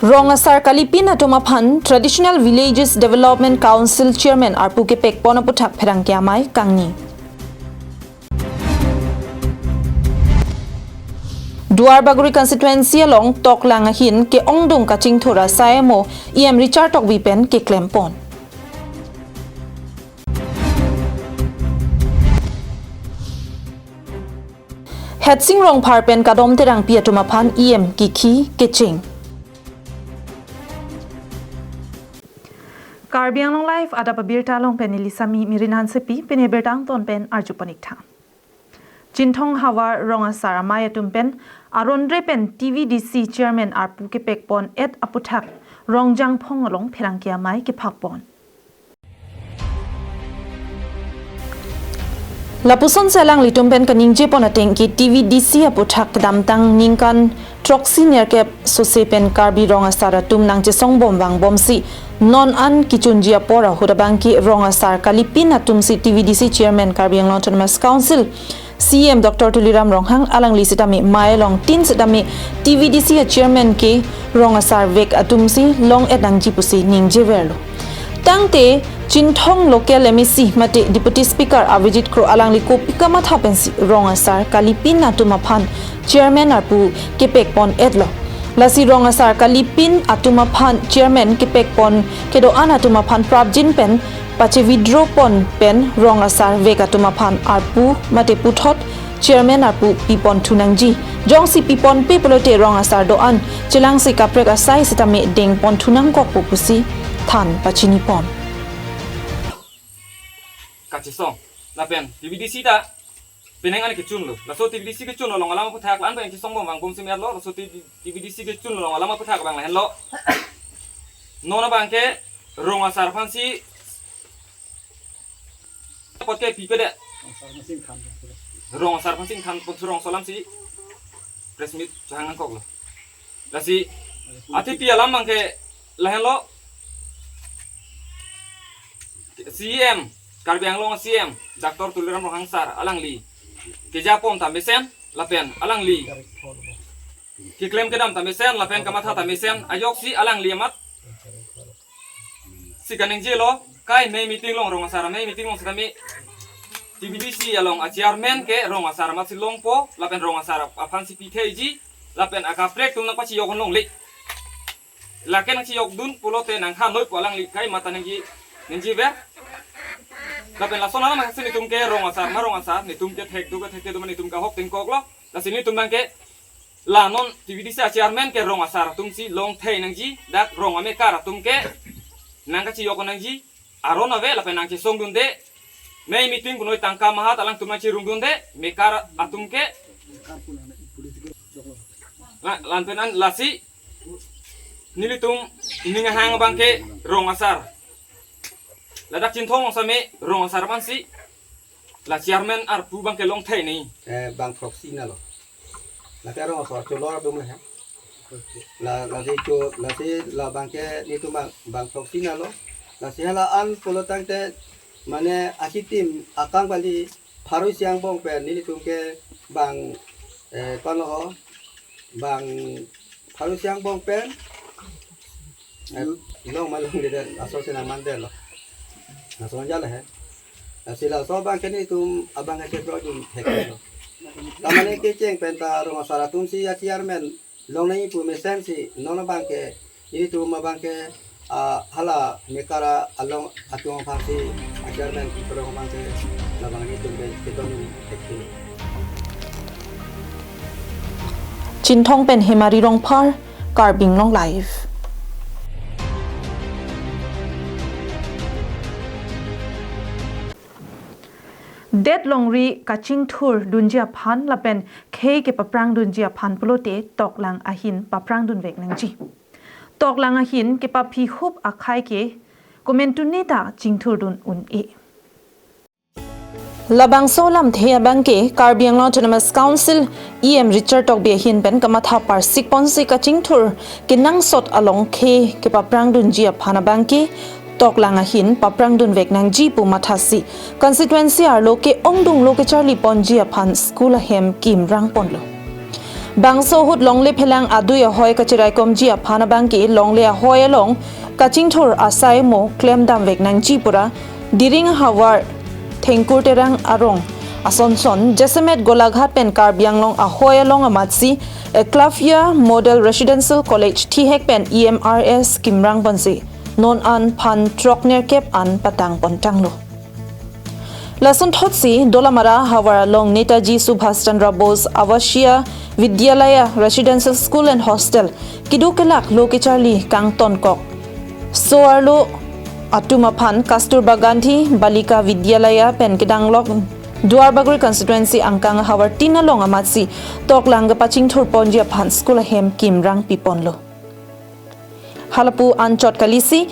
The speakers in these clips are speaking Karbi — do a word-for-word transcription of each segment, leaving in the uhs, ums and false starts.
Rong asar kalipin atum aphan Traditional Villages Development Council Chairman arpu kepekpon aputhak pherangke amei kangni. Duar Bagori constituency along Toklang ahin ke-ongdung kachingthur asai amo E M Richard Tokbi pen keklempon. Hetsing Rongphar pen Kadom Terangpi atum aphan E M kikhi kecheng. Karbi Anglong Live adap abirta along pen neli Sami Mirin Hansepi, pini birta angton pen arjuponik tha. Chinthong havar rong asar amei atum pen aron re pen T V D C chairman arpu kepekpon et aputhak Rongjangphong along pherangke amei kephakpon. Lapuson si alanglitum pen kaningjepon ateng ke T V D C aputhak kedamtang ningkan throksi nerkep sose pen Karbi rong asar atum nangchesong bom vangbomsi non an kechunji apor ahut abangke rong asar kalipin atum si T V D C chairman Karbi Anglong Autonomous Council C E M Doctor Tuliram Ronghang alangli sitame mei along tin sitame T V D C a chairman ke rong asar vek atum si long et nangji pusi ningjeverlo. Tangte Chinthong local M A C mate Deputy Speaker Avijit Kro alangli kopi kamatha pensi rong asar kalipin atum aphan chairman arpu kepekpon etlo. Lasi rong asar kalipin atum aphan chairman kepekpon kedo-an atum aphan prapjin pen pache withdraw pon pen rong asar vek atum aphan arpu mate puthot chairman arpu pipon thu nangji. Jongsi piponpe pulote rong asar do-an chelangsi kaprek asai sitame dengpon thu nangkokpo pusi than pachinipon. Kachesong. Lapen T V D C ta penang an kechunlo. Laso T V D C kechunlo along alam aputhak la-an pen chesong bom vangbomsi merlo. Laso T V D C kechunlo along alam aputhak abang lahenlo. Non abangke rong asar aphansi apot ke pipedet. Rong asar aphansi than pon surong so alamsi press meet chehang nangkoklo. Lasi atipi alam abangke lahenlo. C E M, Karbi Anglong C E M Doctor Tuliram Ronghang sir alangli kejapon ta mesen lapen alangli keklem kedam ta mesen lapen kamatha ta mesen, ajoksi alangli amat si kaningjelo, kai mei meeting along rong asar amei meeting along sitame T V D C along a chairman ke rong asar amatsi longpo lapen rong asar aphansi pitheji lapen akaprek atum nangpachiyok longle. Lake nangchiyokdun pulote nangkhanoi pu alangli kai mata nangji ningjever. Lapen lason alam ahaksi netum ke rong asar ma rong asar, netum ke thekdu ke thekthedu ma netum ke ahok tingkoklo. Lasi netum abangke la non T V D C a chairman ke rong asar atumsi longthei nangji, dak rong amekar atum ke nangkachiyok nangji, aron ave lapen nangchesongdunde. Mei meeting punoi tangka mahat alangtum nangchirungdunde, mekar atum ke. La, lapen an lasi nelitum ning ahang abangke rong asar. Ladak Chinthong same rong asar aphansi la chairman arpu abangke longthei ni. Eh, bang proxy nalo. Lake rong asar cholor atum le. La, lasi cho, lasi la abangke netum bang, bang proxy nalo. Lasi hala an pulo tangte mane akitim akang bali pharo isi angbong pen nelitum ke bang, eh, kono ho, bang pharo isi angbong pen, eh, long ma longledet, laso si nangmandetlo. Laso jalo he. Lasi laso abangke netum abangke cheprodun theklo. Tamane kecheng pen ta rong asar atumsi a chairman longnangji pu mesensi non abangke, nelitum abangke, ah, hala mekar along atum aphansi a chairman kiprong abangke labang netum ke keton theklo. Chinthong pen Hemari Rongphar, Karbi Anglong Live. Det longri kachingthur dunji aphan lapen khei kepaprang dunji aphan pulote Toklang ahin paprang dunvek nangji. Toklang ahin kepaphi hup akhei ke komantu neta chingthur dun un-e. Labangso lamthe abangke Karbi Anglong Autonomous Council E M Richard Tokbi ahin pen kamatha parsik ponsi kachingthur kenangsot along khei kepaprang dunji aphan abangke Toklang ahin paprang dunvek nangji pu mathasi constituency arlo ke-ongdung lo kecharli ponji aphan school ahem kimrang ponlo. Bangso ahut longle phelang adui ahoi kachiraikomji aphan abangke longle ahoi along kachingthur asai mo klemdamvek nangji pura Diring ahavar Thengkur Terang arong asonson jasemet Golaghat pen Karbi Anglong ahoi along amatsi Eklavya Model Residential College thihek pen E M R S kimrang ponsi non an phan throk nerkep an patang pontanglo. Lason thotsi Dolamara havar along Netaji Subhash Chandra Bose Avashiya Vidyalaya Residential School and Hostel kedo kelak lo kecharli kangtonkok so-arlo atum aphan Kasturba Gandhi Balika Vidyalaya pen kedanglok Duarbagori constituency angkang havar tin along amatsi toklang kepachingthur ponji aphan school ahem kimrang piponlo. Halapu anchot kalisi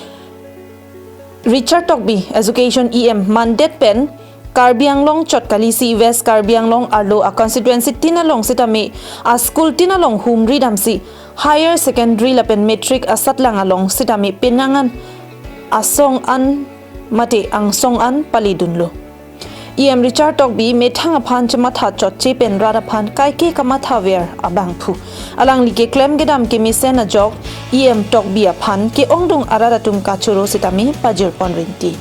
Richard Tokbi, Education E M mandet pen Karbi Anglong chot kalisi West Karbi Anglong arlo a constituency tin along sitame a school tin along humri damsi higher secondary lapen matric asatlang along sitame penang an asong an mate angsong an palidunlo. E M Richard Tokbi methang aphan chematha chotche pen rat aphan kaike kamathaver abangphu. Alangli keklem kedam kemesen ajok E M Tokbi aphan ke-ongdung arat atum kachoro sitame pajirpon rinti.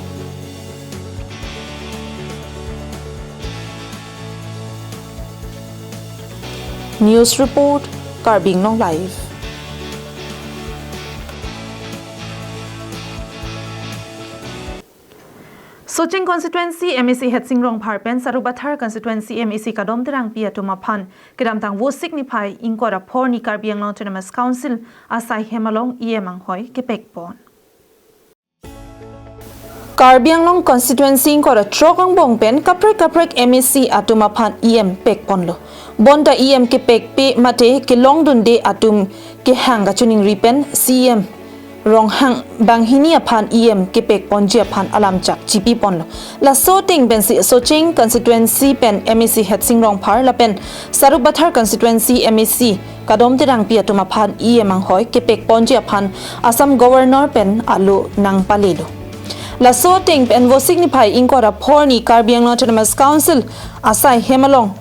News report, Karbi Anglong Live. Socheng constituency M A C Headsing Rongphar pen Sarupathar constituency M A C Kadom Terangpi atum aphan kedamtang Vosik niphai ingkoi ra phor ni Karbi Anglong Autonomous Council asai hem along E M anghoi kepekpon. Karbi Anglong constituency ingkoi ra throk angbong pen kaprek kaprek M A C atum aphan E M pekponlo. Bonta E M kepekpe mate kelongdunde atum kehang kachiningri pen C E M Ronghang banghini aphan E M kepekponji aphan alamchak chipiponlo. Laso ateng pensi Socheng constituency pen M A C Headsing Rongphar lapen Sarupathar constituency M A C Kadom Terangpi atum aphan E M anghoi kepekponji aphan Assam Governor pen alo nangpalelo. Laso ateng pen Vosik niphai ingkoi ra phor ni Karbi Anglong Autonomous Council asai hem along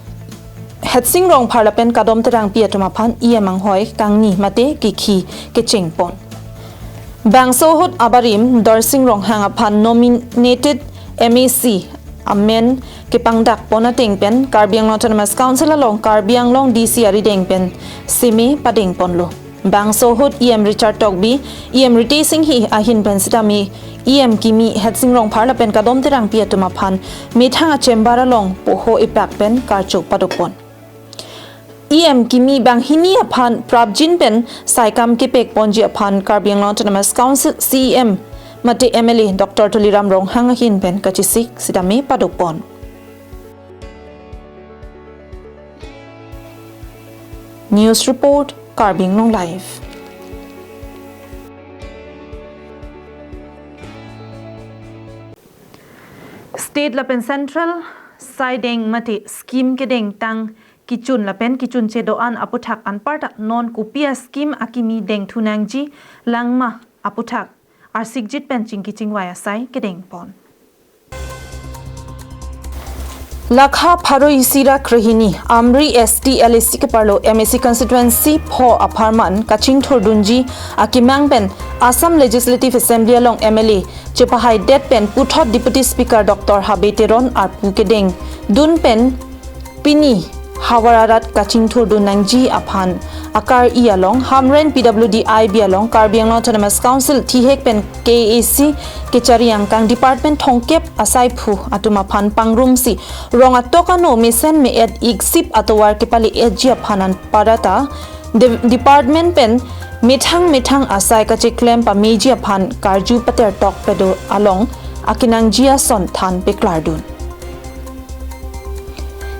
Headsing Rongphar lapen Kadom Terangpi atum aphan E M anghoi kangni mate kekhi kechengpon. Bangso ahut abarim Dorsing Ronghang aphan nominated M A C amen kepangdakpon ateng pen Karbi Anglong Autonomous Council along Karbi Anglong D C arideng pen seme padengponlo. Bangso ahut E M Richard Tokbi, E M Ritesh Enghi ahin pen sitame E M kimi Headsing Rongphar lapen Kadom Terangpi atum aphan methang a-chamber along poho ipak pen karcho padopon. E M kimi banghini aphan prapjin pen saikam kepekponji aphan Karbi Anglong Autonomous Council C E M mate M L A Doctor Tuliram Ronghang ahin pen kachesik sitame padopon. News report, Karbi Anglong Live. State lapen Central saideng mate scheme kedengtang kichun lapen kichunche do-an aputhak anparta non kopi a-scheme akimi dengthu nangji langma aputhak arsikjit pen chingki chingvai asai kedengpon. Lakha pharo isi ra krehini Amri S T L A C keparlo M A C constituency pho apharman kachingthurdunji akemang pen Assam Legislative Assembly along M L A chepahaidet pen puthot Deputy Speaker Doctor Habe Teron arpu kedengdun pen pini havar arat kachingthurdun nangji aphan akar-i along Hamren P W D I B along Karbi Anglong Autonomous Council thihek pen K A A C kechari angkang department thomkep asaiphu atum aphan pangrumsi rong atok ano mesen me-et iksip atovar kepale-etji aphan anparta de-, department pen methang methang asai kacheklem pameji aphan karju patertok pedo along akenangji ason than peklardun.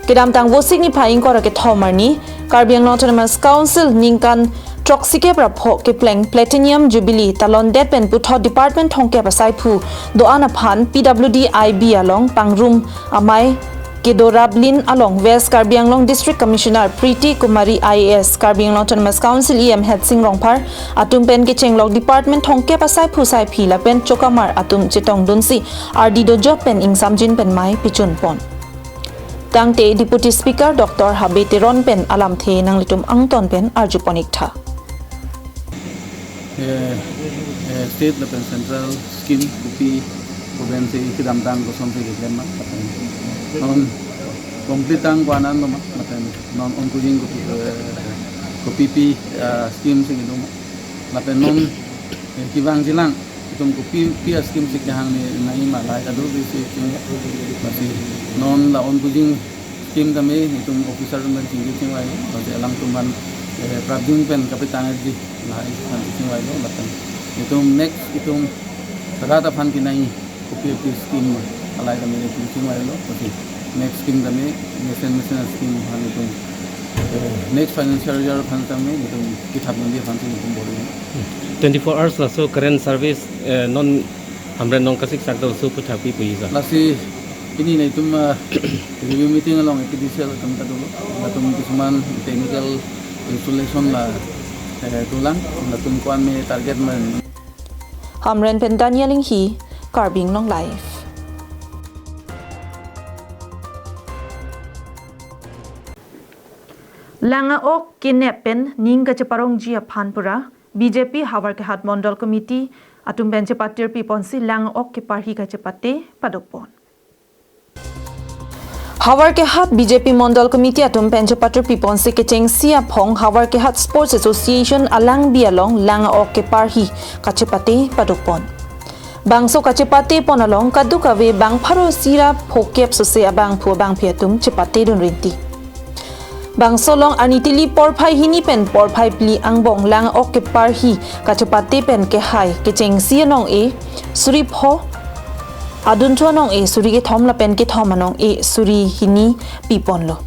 Kedamtang Vosik niphai ingkoi ra kethom arni Karbi Anglong Autonomous Council ningkan throksikep ra pho kepleng Platinum Jubilee talondet pen puthot department thomkep asaiphu do-an aphan P W D I B along pangrum amei kedoraplin along West Karbi Anglong District Commissioner Priti Kumari I A S, Karbi Anglong Autonomous Council E M Headsing Rongphar atum pen kechenglok department thomkep asaiphu saiphi lapen chokamar atum chetongdunsi ardi dojok pen ingsamjin pen mei pichunpon. Tangte Deputy Speaker Doctor Habe Teron pen alamthe nanglitum angton pen arjupon iktha. Eh, eh, state lapen central scheme kopi, kopi pensi kedamtang kosonsi keklem ma, lapen non complete tang ko-an an lo ma, lapen non onkojing kopi, eh, kopipi, eh, scheme si kedo ma, lapen non, eh, kevangjilang itum kopipi a-scheme si kehang ni nai ma, lahai kadokave si ching, lasi non la onkojing scheme tame itum officer atum pen chingki chingvailo, lasi alangtum pen, eh, prapjin pen kapetang ji, lahai aphan chingvailo, lapen itum next itum rat aphan kenai kopipi scheme, lahai tame itum chingvailo, lasi next scheme tame mission, mission scheme aphan itum, eh, next financial year aphan tame itum kethap nangji aphan si itum bor-i. Twenty-four hours laso current service, eh, non Hamren along kasik sak do laso aphuthak pi puji sa. Lasi pini nelitum, ah, review meeting along A P D C L atum ta dolo. Latum kisuman technical installation la, eh, dolang. Latum ko-an me target man. Hamren pen Daniel Inghi, Karbi Anglong Live. Lang a-ok kenep pen ning kacheparongji aphan pura B J P Howraghat Mondol Committee atum pen chepatir piponsi lang a-ok keparhi kachepate padopon. Howraghat B J P Mondol Committee atum pen chepatir piponsi kechengsi aphong Howraghat Sports Association alangbi along lang a-ok keparhi kachepate padopon. Bangso kachepatepon along kadokave bang pharo isi ra phokep sose abangphu abangphi atum chepatedun rinti. Bangso along arni tili porphai hini pen porphai phli angbong lang a-ok keparhi kachepate pen kehai kechengsi anong-e suri pho, adunthu anong-e suri kethom lapen kethom anong-e suri hini piponlo.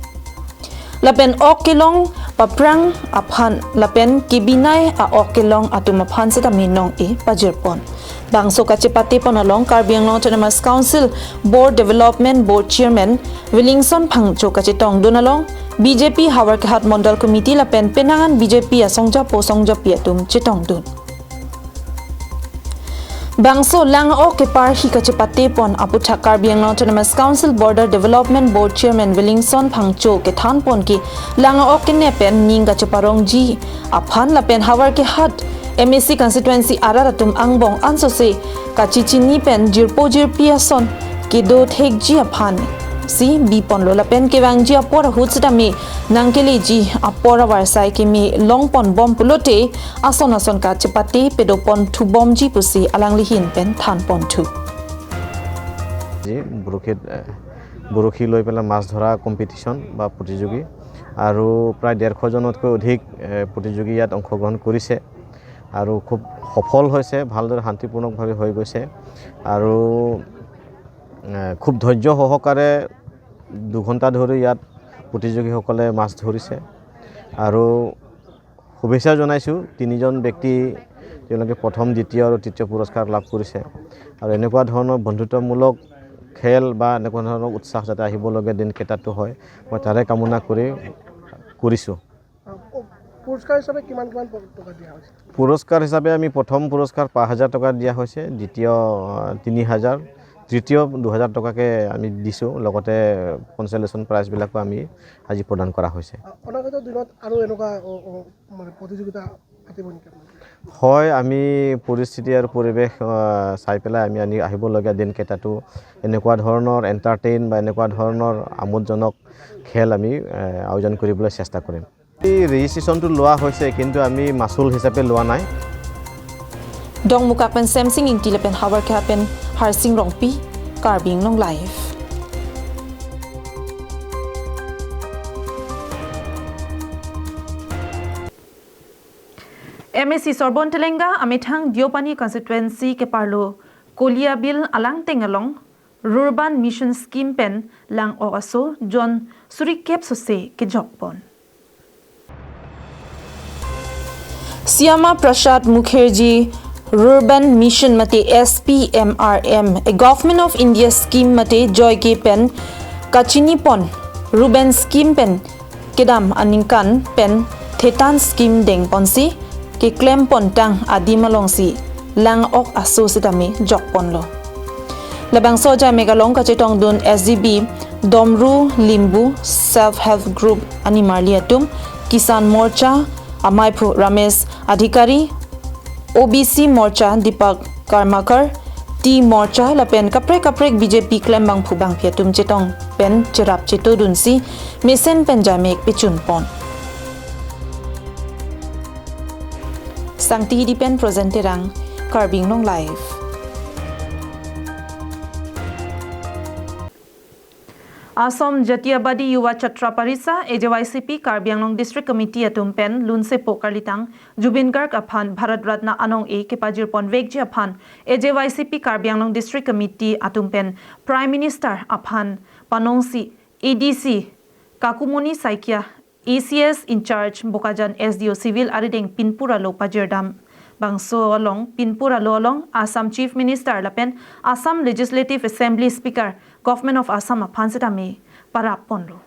Lapen ok kelong paprang aphan lapen kebinai a-ok kelong atum aphan setame nong-e pajirpon. Bangso kachepatepon along Karbi Anglong Autonomous Council Board Development Board Chairman Williamson Phangcho kachetongdun along B J P Howraghat Mondol Committee lapen penang an B J P asongjapo songjapi atum chetongdun. Bangso lang a-ok keparhi kachepatepon aphuthak Karbi Anglong Autonomous Council Border Development Board Chairman Williamson Phangcho kethanpon ke lang a-ok kenep pen ning kacheparongji aphan lapen Howraghat M A C constituency arat atum angbong ansose kachechini pen jirpo jirpi ason kedo thekji aphan si biponlo lapen kevangji apor ahut setame nangkeleji apor avarsai keme longponbom pulote ason ason kachepate pedoponthubomji pusi alangli ahin pen thanponthu. জি, বৰশীত, এ, বৰশী লৈ পেলাই মাছ ধৰা কম্পিটিশ্যন বা প্ৰতিযোগী আৰু প্ৰায় ডেৰশ জনতকৈ অধিক, এ, প্ৰতিযোগী ইয়াত অংশগ্ৰহণ কৰিছে আৰু খুব সফল হৈছে, ভালদৰে শান্তিপূৰ্ণভাৱে হৈ গৈছে আৰু, এ, খুব ধৈৰ্য সহকাৰে দুঘণ্টা ধৰি ইয়াত প্ৰতিযোগীসকলে মাছ ধৰিছে আৰু শুভেচ্ছা জনাইছোঁ তিনিজন ব্যক্তি, তেওঁলোকে প্ৰথম, দ্বিতীয় আৰু তৃতীয় পুৰস্কাৰ লাভ কৰিছে। আৰু এনেকুৱা ধৰণৰ বন্ধুত্বমূলক খেল বা এনেকুৱা ধৰণৰ উৎসাহ যাতে আহিবলগীয়া দিনকেইটাতো হয়, মই তাৰে কামনা কৰি, কৰিছোঁ। পুৰস্কাৰ হিচাপে কিমান কিমান প-, টকা দিয়া হৈছে? পুৰস্কাৰ হিচাপে আমি প্ৰথম পুৰস্কাৰ পাঁচ হাজাৰ টকা দিয়া হৈছে, দ্বিতীয়, আহ, তিনি হাজাৰ, তৃতীয় দুহেজাৰ টকাকে আমি দিছোঁ, লগতে কনচলেশ্যন প্ৰাইজবিলাকো আমি আজি প্ৰদান কৰা হৈছে। অ-, অনাগত দিনত আৰু এনেকুৱা, অ, অ, মানে প্ৰতিযোগিতা পাতিব নেকি আপোনালোকে? হয়, আমি পৰিস্থিতি আৰু পৰিৱেশ, আহ, চাই পেলাই আমি আনি আহিবলগীয়া দিনকেইটাতো এনেকুৱা ধৰণৰ এণ্টাৰটেইন বা এনেকুৱা ধৰণৰ আমোদজনক খেল আমি, আহ, আয়োজন কৰিবলৈ চেষ্টা কৰিম। এই ৰেজিষ্ট্ৰেশ্যনটো লোৱা হৈছে, কিন্তু আমি মাচুল হিচাপে লোৱা নাই। Dongmukak pen Semsing Ingti lapen Howraghat pen Harsing Rongpi, Karbi Anglong Live. M A C Sorbon Telenga amethang Deopani constituency keparlo Koliabil alangteng along Rurban Mission Scheme pen lang-ok aso jon suri kep sose kejokpon. Syama Prasad Mukherjee Rurban Mission mate S P M R M, a Government of India scheme mate joike pen kachinipon Rurban Scheme pen kedam aningkan pen thetan scheme dengponsi keklem pontang adim alongsi lang-ok aso sitame jokponlo. Labangso ajaimek along kachetongdun S D B Domru Limbu Self Help Group animarli atum, Kisan Morcha amaiphu Ramesh Adhikari, O B C Morcha Deepak Karmakar, Tea Morcha lapen kaprek kaprek B J P klembangphu bangphi atum chetong pen cherap chetodunsi mesen pen jamek pechunpon. Sangti Hidi pen Projen Terang, Karbi Anglong Live. Assam Jatiyabadi Yuva Chhatra Parisa, A J Y C P, Karbi Anglong District Committee atum pen lunsepo karlitang Zubeen Garg aphan Bharat Ratna anong-e kepajirponvekji aphan A J Y C P Karbi Anglong District Committee atum pen Prime Minister aphan panongsi A D C Kakumoni Saikia, A C S in charge Bokajan S D O Civil arideng pinpur alo pajirdam. Bangso along pinpur alo along Assam Chief Minister lapen Assam Legislative Assembly Speaker, Government of Assam aphan setame parapponlo.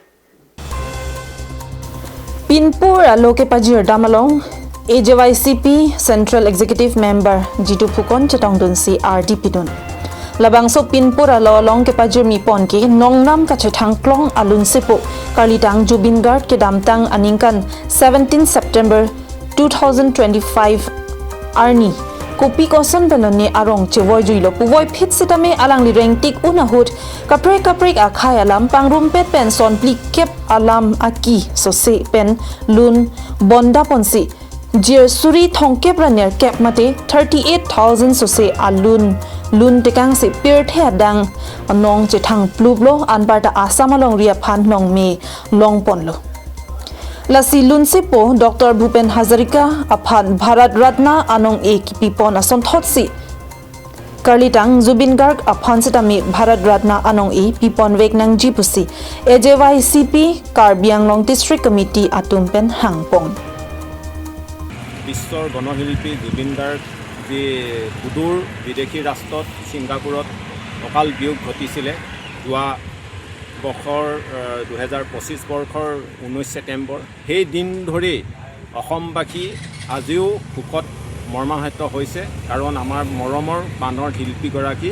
Pinpur alo kepajirdam along A J Y C P Central Executive Member Jitu Phukan chetongdunsi ardi pidun. Labangso pinpur alo along kepajirmipon ke nongnam kachethangklong alunsepo karlitang Zubeen Garg kedamtang aningkan seventeen September two thousand twenty-five arni kopi koson penone arong chevoijuilo puvoiphit setame alangli rengtik un ahut kaprek kaprek akhai alam pangrumpet pen son phlikep alam aki sose pen lun bondaponsi jir suri thomkep ra nerkep mate thirty eight thousand sose alun lun tekangsi pirthe adang nong chethangpluplo, anparta Assam alongri aphan nongme longponlo. Lasi lunsepo Doctor Bhupen Hazarika aphan Bharat Ratna anong-e kipipon asonthotsi karlitang Zubeen Garg aphan setame Bharat Ratna anong-e piponvek nangji pusi A J Y C P Karbi Anglong District Committee atum pen hangpon. বিশ্বৰ গণশিল্পী জুবিন গাৰ্গ যি সুদূৰ বিদেশী ৰাষ্ট্ৰত ছিংগাপুৰত অকাল বিয়োগ ঘটিছিলে যোৱা বৰ্ষৰ, আহ, দুহেজাৰ পঁচিছ বৰ্ষৰ ঊনৈছ ছেপ্টেম্বৰ। সেই দিন ধৰি অসমবাসী আজিও শোকত মৰ্মাহত হৈছে, কাৰণ আমাৰ মৰমৰ প্ৰাণৰ শিল্পীগৰাকী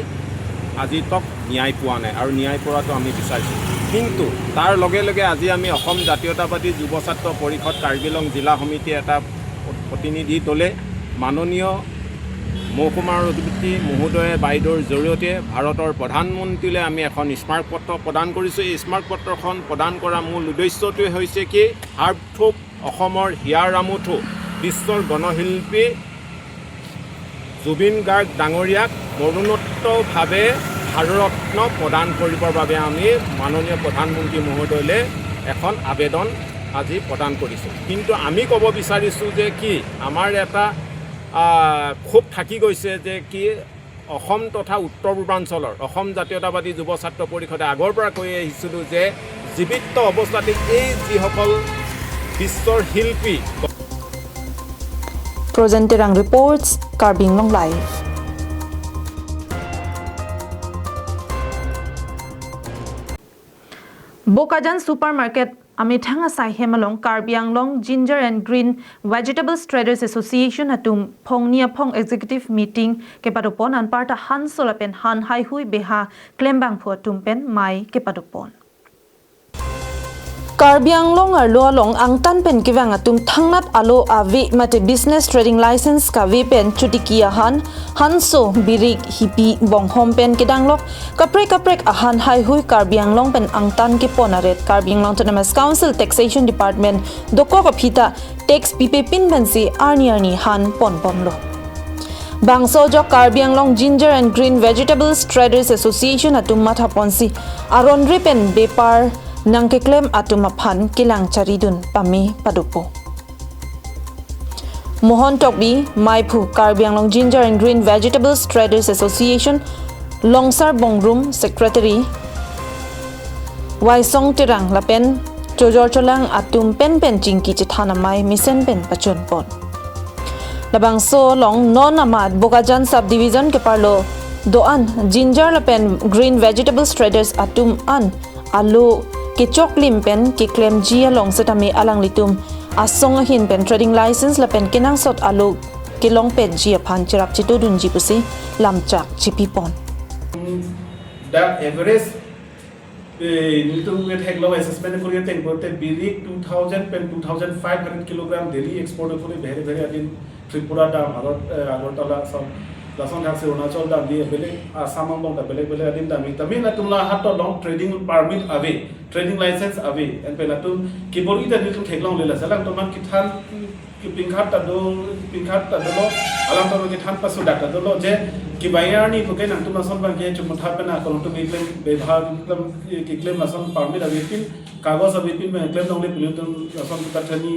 আজি তক ন্যায় পোৱা নাই আৰু ন্যায় পোৱাটো আমি বিচাৰিছোঁ। কিন্তু তাৰ লগে লগে আজি আমি অসম জাতীয়তাবাদী যুৱ ছাত্ৰ পৰিষদ কাৰ্বি আংলং জিলা সমিতিয়ে এটা প্ৰতিনিধি দলে মাননীয় মৌকুমাৰ অধিপতি মহোদয় বাইদেউৰ জৰিয়তে ভাৰতৰ প্ৰধানমন্ত্ৰীলৈ আমি এখন স্মাৰক পত্ৰ প্ৰদান কৰিছোঁ। এই স্মাৰক পত্ৰখন প্ৰদান কৰা মূল উদ্দেশ্যটোৱে হৈছে কি, হাৰ্পথ্ৰব অসমৰ হিয়াৰ আমঠু বিশ্বৰ গণশিল্পী জুবিন গাৰ্গ ডাঙৰীয়াক মৰণোত্তৰভাৱে ভাৰতৰত্ন প্ৰদান কৰিবৰ বাবে আমি মাননীয় প্ৰধানমন্ত্ৰী মহোদয়লৈ এখন আবেদন আজি প্ৰদান কৰিছোঁ। কিন্তু আমি ক'ব বিচাৰিছোঁ যে কি, আমাৰ এটা, আহ, ক্ষোভ থাকি গৈছে যে কি, অসম তথা উত্তৰ পূৰ্বাঞ্চলৰ অসম জাতীয়তাবাদী যুৱ ছাত্ৰ পৰিষদে আগৰ পৰা কৈ আহিছিলোঁ যে জীৱিত অৱস্থাতে এই যিসকল বিশ্বৰ শিল্পী Projen Terang reports, Karbi Anglong Live. Bokajan Supermarket amethang asai hem along Karbi Anglong Ginger and Green Vegetables Traders Association atum phongni aphong executive meeting kepadopon, anparta hanso lapen han haihui beha klembangphu atum pen mei kepadopon. Karbi Anglong arlo along angtan pen kevang atum thangnat alo ave mate business trading license kave pen chotiki ahan, hanso, birik, hipi, bonghom pen kedanglok kaprek kaprek ahan haihui Karbi Anglong pen angtan kepon aret Karbi Anglong Autonomous Council Taxation Department dokok aphi ta tax pipe pin pensi arni arni han ponbomlo. Bangso ajok Karbi Anglong Ginger and Green Vegetables Traders Association atum mathaponsi aron re pen bepar nangkeklem atum aphan kelang charidun pame padopo. Mohon Tokbi, meiphu Karbi Anglong Ginger and Green Vegetables Traders Association, Longsar Bongrung, Secretary, Waisong Terang lapen chojor cholang atum pen pen chingki chethan amei mesen pen pachunpon. Labangso along non amat Bokajan Subdivision keparlo do-an Ginger lapen Green Vegetables Traders atum an alo kechoklim pen keklemji along setame alanglitum asong ahin pen trading license lapen kenangsot alo kelongpetji aphan cherap chetodunji pusi lamchak chipipon. The average Eh, nelitum ke theklong assessment kori ateng pulote birik two thousand pen two thousand five hundred kilogram daily export kori bhere bhere adin Tripura dam, Agar, eh, Agartala ason, lason thaksi Arunachal dam di belek, Assam angbong ta belek belek adin dam. Tame latum la hat along trading permit ave, trading license ave, lapen latum kebor-i ta nelitum theklongle, lasi alangtum aphan kethan, kepingkhat ta do, kepingkhat ta dolo, alangtum aphan kethan pasodak ta dolo, je kebai arni puke nangtum ason abang ke chomotha pen akolangtum keklem bebhar, keklem, keklem ason permit avepin, kagos avepin pen klemlongle pu nelitum ason kutha thani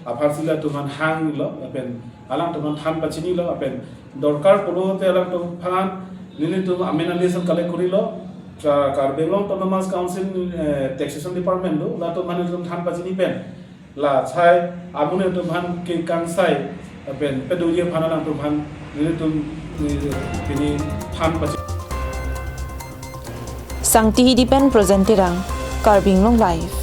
apharsi latum aphan hanglo, lapen alangtum aphan than pachinilo, lapen dorkar pulote alangtum aphan nelitum amen ali ason collect korilo, Ka-, Karbi Anglong Autonomous Council, eh, Taxation Department do, latum aphan nelitum than pachini pen, la sai amonit atum aphan ke kangsai pen pedoji aphan alangtum aphan nelitum, eh, pini than pachini. Sangti Hidi pen Present Terang, Karbi Anglong Live.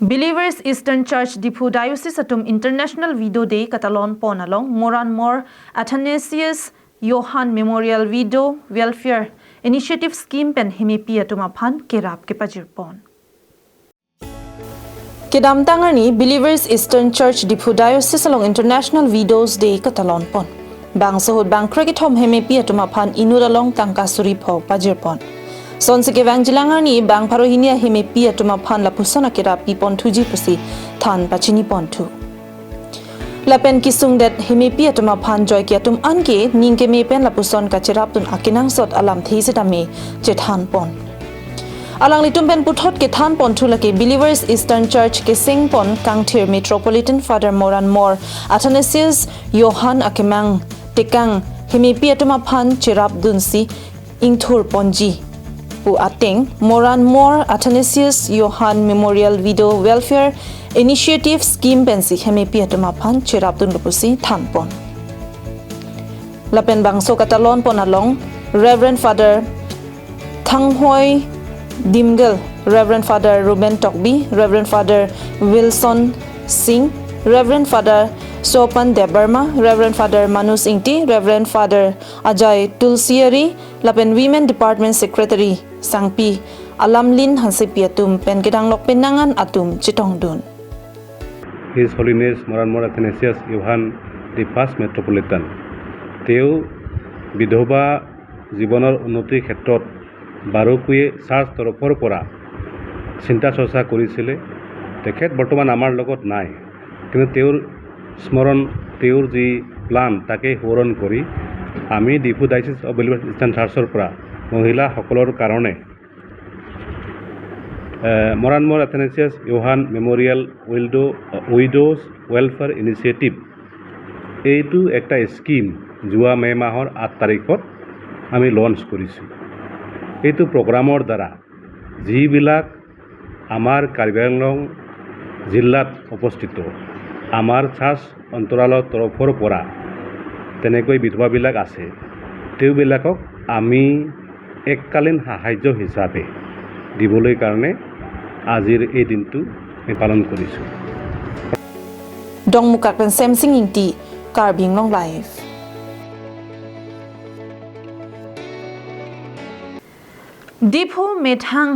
Believers Eastern Church Diphu Diocese atum International Widow Day katalon pon along Moranmor Athanasius Johan Memorial Widow Welfare Initiative Scheme pen hemepi atum aphan kerap kepajir pon. Kedamtang arni Believers Eastern Church Diphu Diocese along International Widows Day katalon pon. Bangso ahut bang krekethom hemepi atum aphan inut along tangka suri pho pajir pon. Sonsi kevang jilang arni bang pharo hini ahemepi atum aphan lapuson akerap pi pon thuji pusi than pachini pon thu. Lapen kesungdet hemepi atum aphan joike atum anke ning keme pen lapuson kacherapdun akenangsot alamthe setame chethan pon. Alanglitum pen puthot kethan pon thu lake Believers Eastern Church keseng pon kangthir Metropolitan Father Moranmor Athanasius Johan akemang tekang hemepi atum aphan cherapdunsi ingthur ponji pu ateng Moranmor Athanasius Johan Memorial Widow Welfare Initiative Scheme pensi hemepi atum aphan cherapdunlo pusi than pon. Lapen bangso katalon pon along Reverend Father Thanghoi Dimgel, Reverend Father Ruben Tokbi, Reverend Father Wilson Singh, Reverend Father Sopan Debbarma, Reverend Father Manus Ingti, Reverend Father Ajay Tulsiari, lapen Women Department Secretary Sangpi Alamlin Hansepi atum pen kedanglok penangan atum chetongdun. His Holiness Moranmor Athanasius Johan the First Metropolitan, তেওঁ বিধৱা জীৱনৰ উন্নতিৰ ক্ষেত্ৰত বাৰুকৈয়ে চাৰ্চ তৰফৰ পৰা চিন্তা চৰ্চা কৰিছিলে। তেখেত বৰ্তমান আমাৰ লগত নাই, কিন্তু তেওঁৰ স্মৰণ, তেওঁৰ যি প্লান, তাকে সোঁৱৰণ কৰি আমি ডিফু ডায়চিছ অৱ বেলিভাৰ্ছ ইষ্টাৰ্ণ চাৰ্চৰ পৰা মহিলাসকলৰ কাৰণে, এ, মৰাণমৰা এথেনেচিয়াছ ইউহান মেমৰিয়েল উইলডো, উইডোজ ৱেলফেয়াৰ ইনিচিয়েটিভ, এইটো একটা স্কিম যোৱা মে' মাহৰ আঠ তাৰিখত আমি লঞ্চ কৰিছোঁ। এইটো প্ৰগ্ৰামৰ দ্বাৰা যিবিলাক আমাৰ কাৰ্বি আংলং জিলাত অৱস্থিত আমাৰ চাৰ্চ অন্তৰালৰ তৰফৰ পৰা তেনেকৈ বিধৱাবিলাক আছে, তেওঁবিলাকক আমি এককালীন সাহায্য হিচাপে দিবলৈ কাৰণে আজিৰ এই দিনটো আমি পালন কৰিছোঁ। Dongmukak pen Semsing Ingti, Karbi Anglong Live. Diphu methang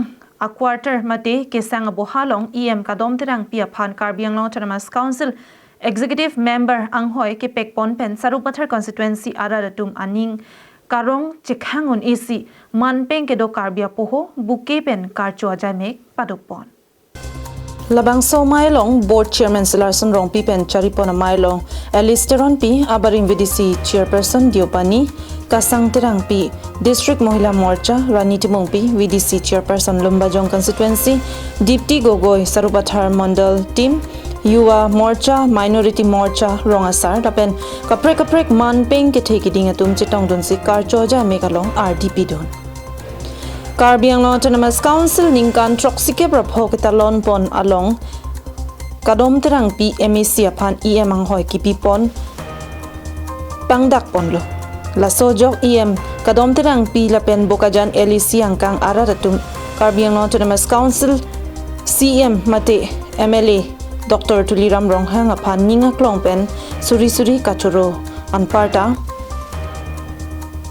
a-quarter mate kesang aboha along E M Kadom Terangpi aphan Karbi Anglong Autonomous Council Executive Member anghoi kepekpon pen Sarupathar constituency arat atum aning karong chekhang un-esi manpeng kedo Karbi apoho bouquet pen karcho ajaimek padopon. Labangso amei along Board Chairman Silarson Rongpi pen charipon amei along Alice Teronpi, abarim V D C Chairperson Deopani Kasang Terangpi, District Mohila Morcha Rani Timungpi, V D C Chairperson Lumbajong Constituency Dipti Gogoi, Sarupathar Mondol Team, Yuva Morcha, Minority Morcha Rong Asar, lapen kaprek kaprek manpeng kethe kiding atum chetongdunsi karcho ajaimek along ardi pidun. Karbi Anglong Autonomous Council ningkan throksi kep ra pho ketalon pon along Kadom Terangpi M A C aphan E M anghoi kipipon pangdakponlo. Laso ajok E M Kadom Terangpi lapen Bokajan L A C angkang arat atum Karbi Anglong Autonomous Council C E M mate M L A Doctor Tuliram Ronghang aphan ning aklong pen suri suri kachoro. Anparta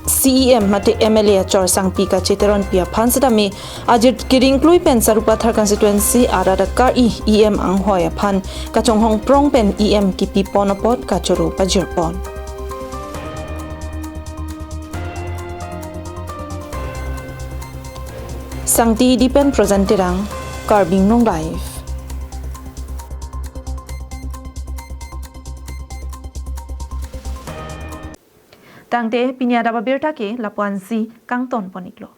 C E M mate M L A achor sangpi Kache Teronpi aphan setame ajir kiringklui pen Sarupathar constituency arat akar-i E M anghoi aphan kachonghong prong pen E M kipi pon apot kachoro pajir pon. Sangti Hidi pen Projan Terang, Karbi Anglong Live. Tangte pini adap abirta ke lapu-ansi kangton pon iklo.